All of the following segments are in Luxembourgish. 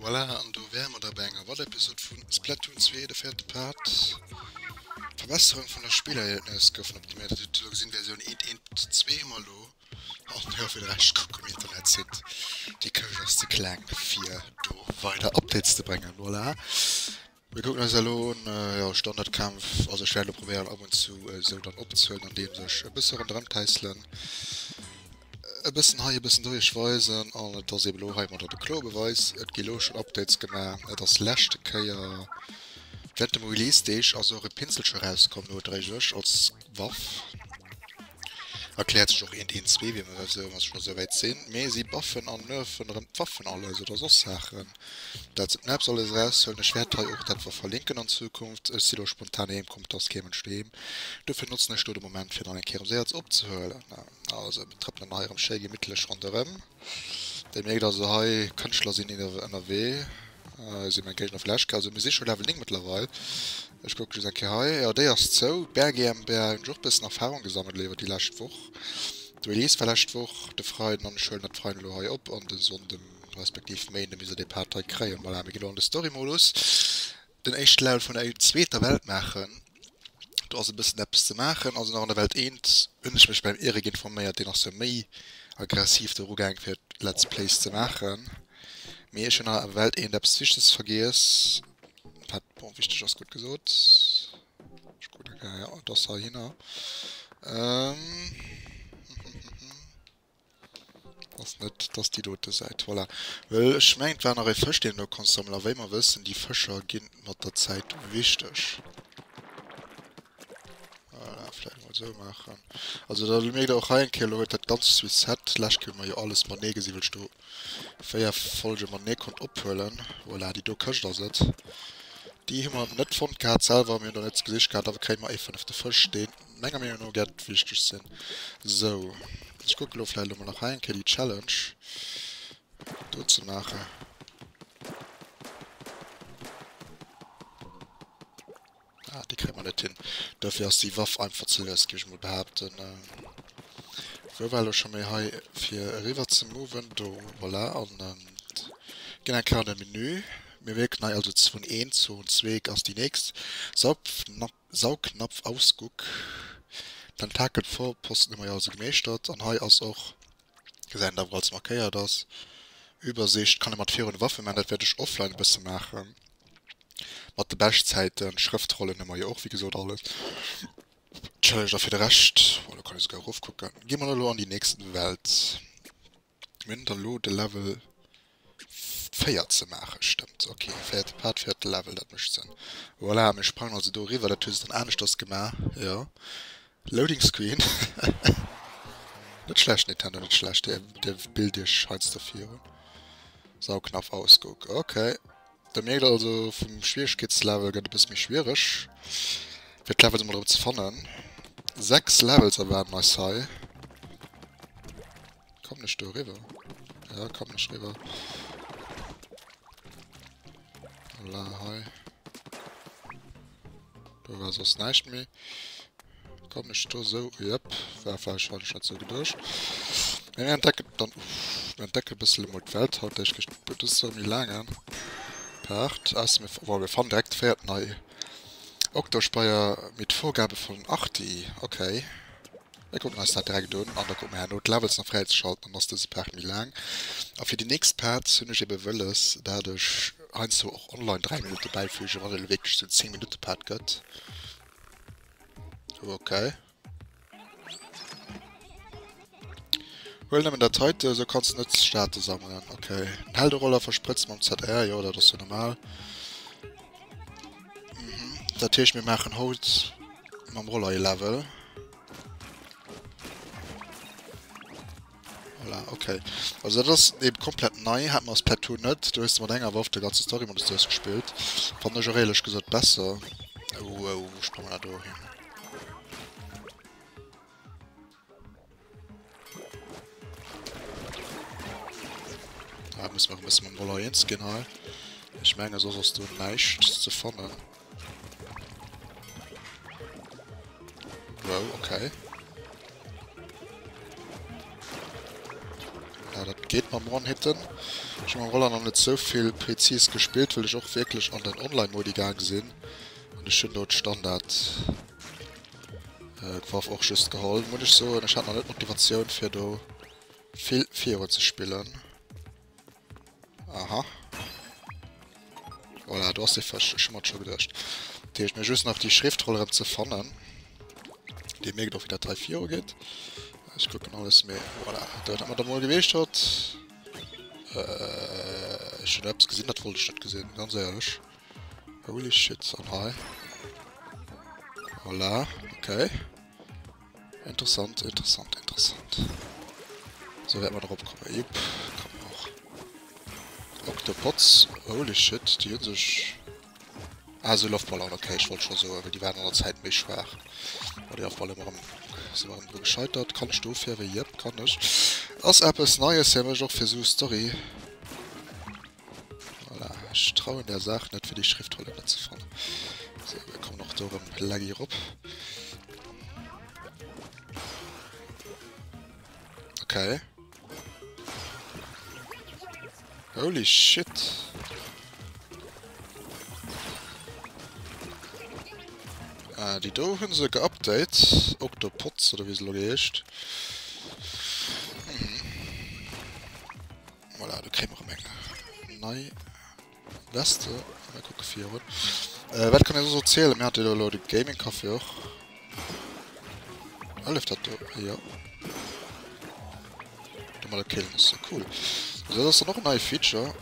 Voilà, an do wäre mer da bei enger weider Episode vun Splatoon 2, de véierte Part. D'Verbesserung vun der Spillerlebnis goufen optiméiert. Dat hutt Dir elo gesinn, Versioun 1.1.2 hu mer elo. An jo, fir de Rescht, kuckt um Internetsite. Déi Këscht ass ze kleng, fir do weider Updates ze bréngen. Voilà. Mir kucken eis elo un, jo, Standardkämpf. Also ech wäert elo probéieren ab und zu esou dann opzehuelen, andeems ech e bësse ronderëm täisselen, e bëssen hei, e bëssen do iech weisen. An et ass eben elo heimadder de kloe Beweis, et gi elo schonn Updates gemaach. Et ass leschte Kéier während dem Release-Deeg ass och e Pinselche erauskomm nodréiglech als Waff. Erkläert sech och eent, eent, zwee, wéi mer esou, wa se scho esouwäit sinn. Mee si buffen an nerfen erëm d'Waffen alles oder soss Saachen. Dat se d'Maps alles eraushuelen. Ech wäert hei och dat verlinken an Zukunft. Ech si lo spontan heem komm, et ass kee Mënsch doheem. Dofir notzen ech do de Moment fir dann eng Kéier erëm séier ze opzehuelen. Also mir trëppelen hei erëm schéi gemittlech ronderëm. Dir mierkt also hei, Kënschtler sinn ënnerwee. Si meng Géigner vläch. Also mir si scho Level 9 mëttlerweil. Ech kucke just eng Kéier hei. Jo, déi ass zou. D'Bär GmbH hunn ech och e bëssen Erfahrung gesammelt elo iwwer déi lescht Woch. De Release war lescht Woch de Freiden an ech huelen dat Freiden elo hei op an de Sonnden respektiv Méinde misst der dee Part hei kréien. Voilà, mir ginn elo an de Story-Modus. Den éischte Level vun der zweeter Welt maachen. Do ass e bëssen eppes ze maachen. Also nach an der Welt eent hunn ech mech beim Eric informéiert, deen ass jo méi aggressiv do erugaang fir Let's Plays ze maachen. Mee ech hunn nach an der Welt eent eppes Wichteges vergiess, wat, bon, wichteg ass gutt gesot. Ech kucken eng Kéier, jo, et ass heihinner. Ass net, dass déi dote Säit, voilà. Well ech mengen, et war nach e Fësch, deen een do konnt sammelen. A wéi mer wëssen, déi Fëscher ginn mat der Zäit wichteg. Voilà, vläicht emol esou maachen. Also da mierkt der och hei eng Kéier, elo huet dat Ganzt Reset. D'lescht Kéier hu mer jo alles matenee gesinn, well ech do 4 Folge matenee konnt ophuelen. Voilà, déi do Këscht ass et. Déi hu mer net fonnt gehat selwer, mir hunn der net gesicht gehat. Awer kréie mer ee fënnefte Fësch, deen menger Meenung no gäert wichteg sinn. Sou, ech kucke lo vläicht elo mol nach hei eng Kéier déi Challenge do ze maachen. Ah, déi kréie mer net hin. Dofir ass déi Waff einfach ze lues, géif ech mol behaapten. Wou war elo scho méi hei fir eriwwer ze moven? Do, voilà. An ginn eng Kéier an de Menü. Mir wierken hei also Zone 1, Zone 2 ass déi nächst. Saupfnap Saugnapfausguck. Tentakelvorposten hu mer jo also gemeeschtert. An hei ass och, gesäit een da wou alles markéiert ass, Übersicht. Kann ee mat virun de Waffe maachen. Dat wäert ech offline e bësse maachen. Mat de Beschtzäiten. Schrëftrollen hu mer jo och, wéi gesot, alles. Challenge. A fir de Rescht, oh do kann ee souguer erofkucken. Gi mer elo an déi nächst Welt. Mir hunn dann elo de Level 4 ze maachen, stëmmt. Ok, véierte Part, véierte Level, dat mécht Sënn. Voilà, mir sprangen also do eriwwer, dat hu se dann aneschters gemaach, jo. Loading Screen. Net schlecht, Nintendo, net schlecht. Dir, dir bilt iech heiansdo virun. Sauknaff Ausguck, ok. Der mierkt also, vum Schwieregkeetslevel gëtt e bësse méi schwiereg, fir d'Levels emol erëm ze fannen. 6 Levels erwaarden eis hei. Kommen ech do eriwwer? Ja, kommen ech eriwwer. Voilà, hei. Do war soss näischt méi. Kommen ech do sou? Jep, war wahrscheinlech net sou geduecht. Mee mir entdecken dann, uff, mir entdecken e bëssel emol d'Welt haut. Ech kritt dat ass zwar e méi laange Part. Ausser mir, wow, mir fannen direkt de véierten hei. Oktospeier mit Vorgabe von Arti. Okay. Mir kucken eis dat direkt un an da kucke mir herno d'Levels nach fräizeschalten, dann ass dëse Part méi laang. A fir déi nächst Parts hunn ech ebe wëlles, dat ech heiansdo och online 3 Minutte bäifügen, wann et elo wierklech esou en 10 Minutte Part gëtt. Ok. Huel nëmmen dat heite, esou kanns de net State sammelen. Ok. Den Helderoller versprëtzt mam ZR, jo dat ass jo normal. Mhm. Dat heescht mir maachen haut mam Roller ee Level. Voilà, okay. Also dat ass eben komplett nei, hat mer als Platoon net. Du hues mat enger Waff de ganze Story-Modus duerchgespillt. Fannen ech och éierlech gesot besser. Oh, oh, wou sprange mer da do hin? Ah, muss mer e bësse mam Roller eens ginn hei. Ech menge soss ass do näischt ze fannen. Wow, okay. Ja, dat geet mam One-Hitten. Ech hu mam Roller nach net sou vill prezis gespillt, well ech och wierklech an den Online-Modi gaang sinn. An ech hunn do d'Standard Waff och just geholl, muss ech soen. Ech hat nach net d'Motivatioun fir do vill virun ze spillen. Aha. Voilà, do ass de Fësch. Ech hu mer et scho geduecht. Dat heescht, mir just nach déi Schriftroll erëm ze fannen. Dir mierkt och, wéi dat hei viru geet. Ech kucken alles, mee voilà, dat hat mer da mol geweecht hott. Äh, ech hunn eppes gesinn, dat wollt ech net gesinn, ganz éierlech. Holy shit, an hei. Voilà, okay. Interessant, interessant, interessant. So wäert mer drop kommen. Jupp, kann man och. Octopods. Holy shit, déi hunn sech... Ah, so Loftballon, okay, ech wollt scho soen, well déi waren an der Zäit méi schwaach. Oh, déi Loftballon erëm, si mer erëm dru gescheitert. Kann ech do fierwen? Jep, kann ech. Ass eppes Neies fir mech, och fir sou Story. Voilà, ech trauen der Saach net, fir déi Schriftrolle net ze fannen. So, mir kommen och do erëm laggy erop. Okay. Holy shit. Ah, déi do hunn se geupdate. Octopods, oder wéi se elo geheescht. Mhm. Voilà, do kréie mer erëm eng nei Weste. Mir kucke virun. Äh, wat kann ech soss erzielen? Mir hate jo elo de Gaming Café och. Hëlleft dat do? Jo. Domadder killen ass jo cool. Also dat ass dann och en neie Feature.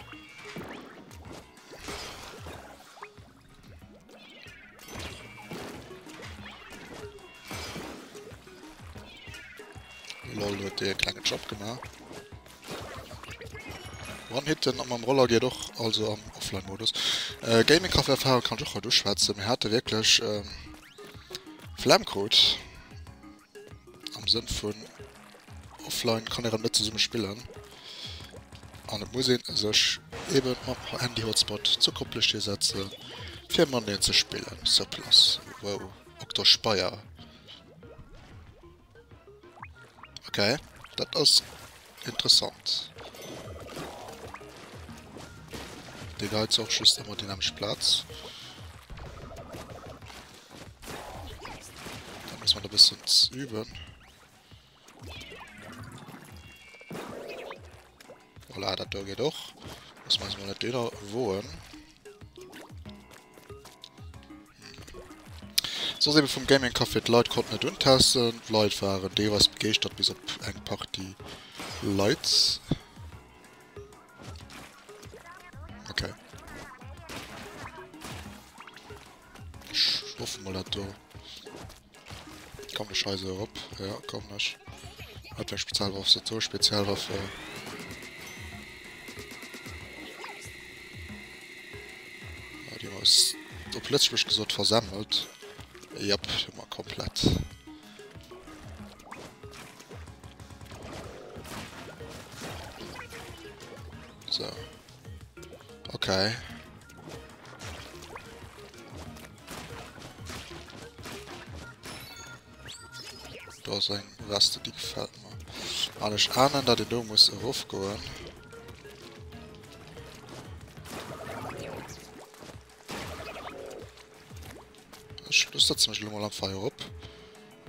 Lol, huet dee e klengen Job gemaach. One-Hitten a mam Roller geet och, also am Offline-Modus. Äh, Gaming-Café-Erfahrung kann ech och haut uschwätzen. Mir hate wierklech ähm, Flemm krut. Am Sënn vun offline kann ee rëm net zesumme spillen. An et muss een sech eben mam Handy-Hotspot zu Koplescht hisetzen, fir mateneen ze spillen sur place. Wow, Oktospeier. Okay, dat ass interessant. Déi Leit och just ëmmer déi nämlecht Plaz. Da muss man e bëssen üben. Voilà, dat do geet och. Muss man eis mol net dohinner woen. Soss eben vum Gaming Café, d'Leit konnten et untesten, d'Leit waren deelweis begeeschtert bis op eng Partie Leit. Okay. Ech hoffen mol dat do. Komm ech hei sou erop? Ja, komm ech. Wat fir eng Spezialwaff ass dat do? Spezialwaffe. Ah, déi hu mer eis op Lëtzebuergesch gesot versemmelt. Jep, déi hu mer komplett. So. Okay. Do ass eng Weste, déi gefält mer. An ech ahnen, datt een do muss erofgoen. Ech setze mech elo mol einfach hei erop.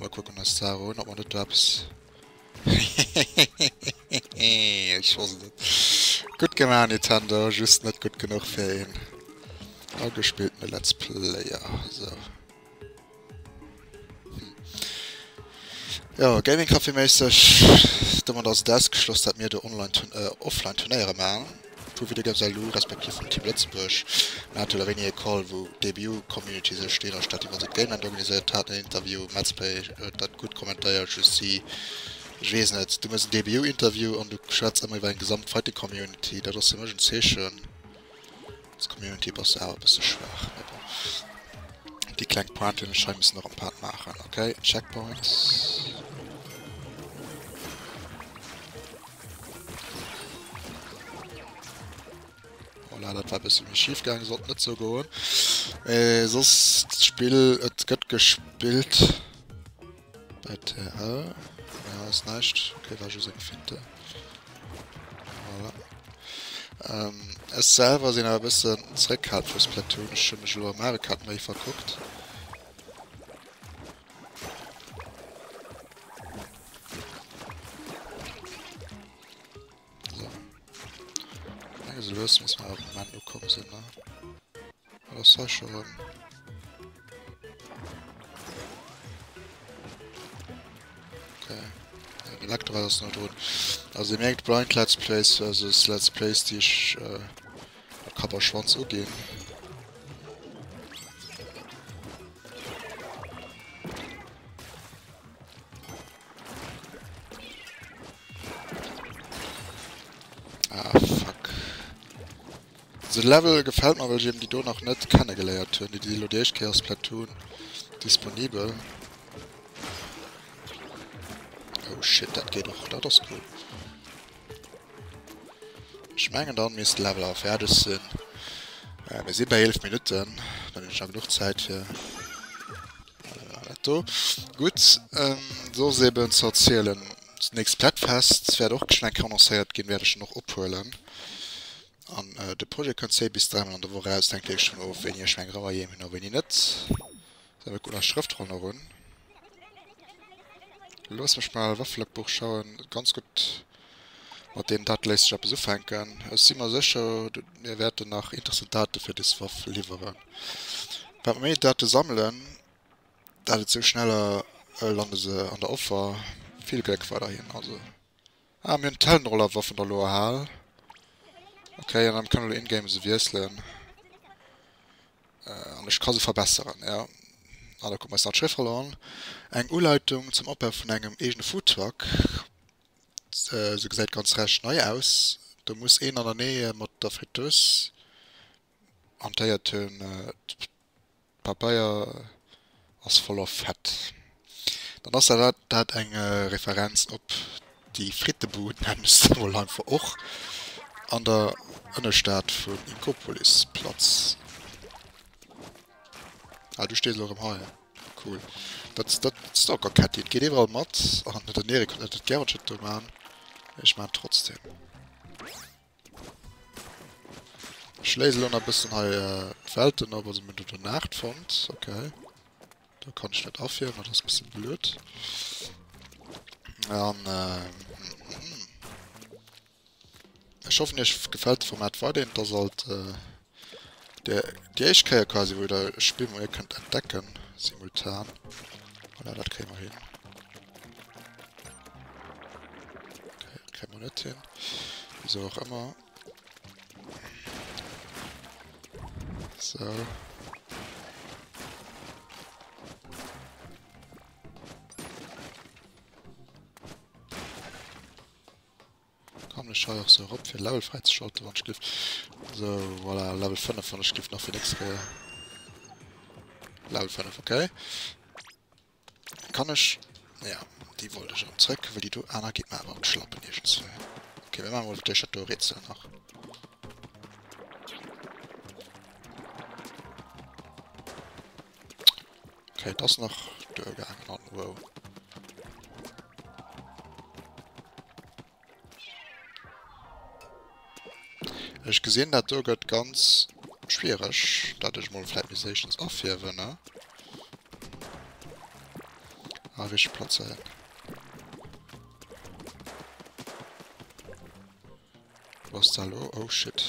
Mal kucken eis d'Saach un, ob mer net do eppes Ech wosst et. Gutt gemaach Nintendo, just net gutt genuch fir een agespilltene Let's Player. Sou. Hm. Jo, Gaming Café méisseg, domat ass et ausgeschloss, dat mir do online äh, offline Turnéiere maachen. Vu Videogames LU respektiv vum Team Lëtzebuerg. Mir hate jo wéini e Call, wou d'DBU-Community sech deen anstatt iwwer se d'Gameland organiséiert haten, en Interview, Metzplay huet dat gutt kommentéiert, just si, ech weess net, du méchs en DBU-Interview an du schwätz ëmmer iwwer eng gesamt Fighting-Community, dat ass fir mech en Zeechen, als Community bass de awer e bësse schwaach. Mee bon, déi kleng Pointe hunn ech hei missen och am Part maachen. Okay, Checkpoint. Voilà, dat war e bësse méi schif gaangen, sollt net sou goen. Mee soss, d'Spill, et gëtt gespillt bei TL. Ja, ass näischt. Okay, war just eng Finte. Voilà. Ähm, ech selwer sinn awer e bëssen zeréckhalend vu Splatoon. Ech hunn mech elo a Mario Kart méi verkuckt. So. Also los muss man auf den Mann gekommen sind, ne? Das war schon. Okay. Ja, den Elektro ist noch drin. Also ihr merkt Blind Let's Plays versus Let's Plays, die ich äh, mit Kapp a Schwanz uginn. Ah, fuck. Also de Level gefällt mer, well ech eben déi do nach net kennegeléiert hunn. Déi si elo déi éischt Kéier a Splatoon disponibel. Oh shit, dat geet och. Dat ass cool. Ech mengen dann misst de Level awer fäerdeg sinn. Äh, mir si bei 11 Minutten. Dann hunn ech nach genuch Zäit fir dat do. Gutt, ähm, soss eben ze erzielen. D'nächst Splatfest wäert och geschwënn eng Kéier annoncéiert ginn, wäert ech dann och ophuelen. An äh, de Projet kënnt zwee bis dräimol an der Woch eraus. Hänkt wierklech dovun of, wéini ech meng Rauer heem hunn a wéini net. Sou, mir kucken eis d'Schrëftroll nach un. Looss mech mal Waffelogbuch schauen. Ganz gutt, mat deenen Date léisst sech eppes ufänken. Ech si mer sécher, mir wäerten nach interessant Date fir des Waff liwweren. Wat mer méi Date sammelen, dat et sou schneller lande se an der Offer. Vill Gléck weiderhin also. Ah, mir hunn d'Hellenrollerwaffen da lo erhal. Okay, an dann kann elo in-game se wiesselen. Äh, an ech ka se verbesseren, ja. Ah, da kucke mer eis nach d'Schréffroll an. Eng Uleitung zum Opbau vun engem eegene Foodtruck. Äh, se gesäit ganz recht nei aus. Do muss een an der Nähe mat der Friteuse hantéiert hunn. D'Pabeier ass voller Fett. Dann ass dat dat eng Referenz op déi Frittebud, nennen ech se mol einfach, och an der Ënneschtad vun Inkopolis Platz. Ah, du stees elo erëm hei. Cool. Dat dat Stalker Catty, et geet iwwerall mat. An den Erik huet net gär, wann ech dat do man. Ech man trotzdem. Ech léise lo nach e bëssen hei d'Welten op. Also mir hunn do den Naart fonnt. Okay. Do kann ech net afierwen, dat ass e bësse blöd. An äh, ech hoffen iech gefält de Format weiderhin. Et ass alt äh, der, déi éischt Kéier quasi, wou der e Spill mat mir kënnt entdecken, simultan. Voilà, dat kréie mer hin. Okay, dat kréie mer net hin. Wieso och ëmmer. So. Kann ech hei och sou erop fir Level fräizeschalten, wann ech gelift. So, voilà, Level 5, wann ech gelift nach fir nächst Kéier. Level 5, okay. Kann ech... Ja, déi wollt ech erëm zréck, well déi do aner geet mer awer op d'Schlappen iergendswéi. Okay, mir maache mol fir d'éischt dat do Rätsel nach. Okay, et ass nach duergaangen an wow. Ech gesinn, dat do gëtt ganz schwiereg. Dat ech mol vläit misst éischtens afierwen, ne? Ah, richteg plazéieren. Wou ass dat elo? Oh shit.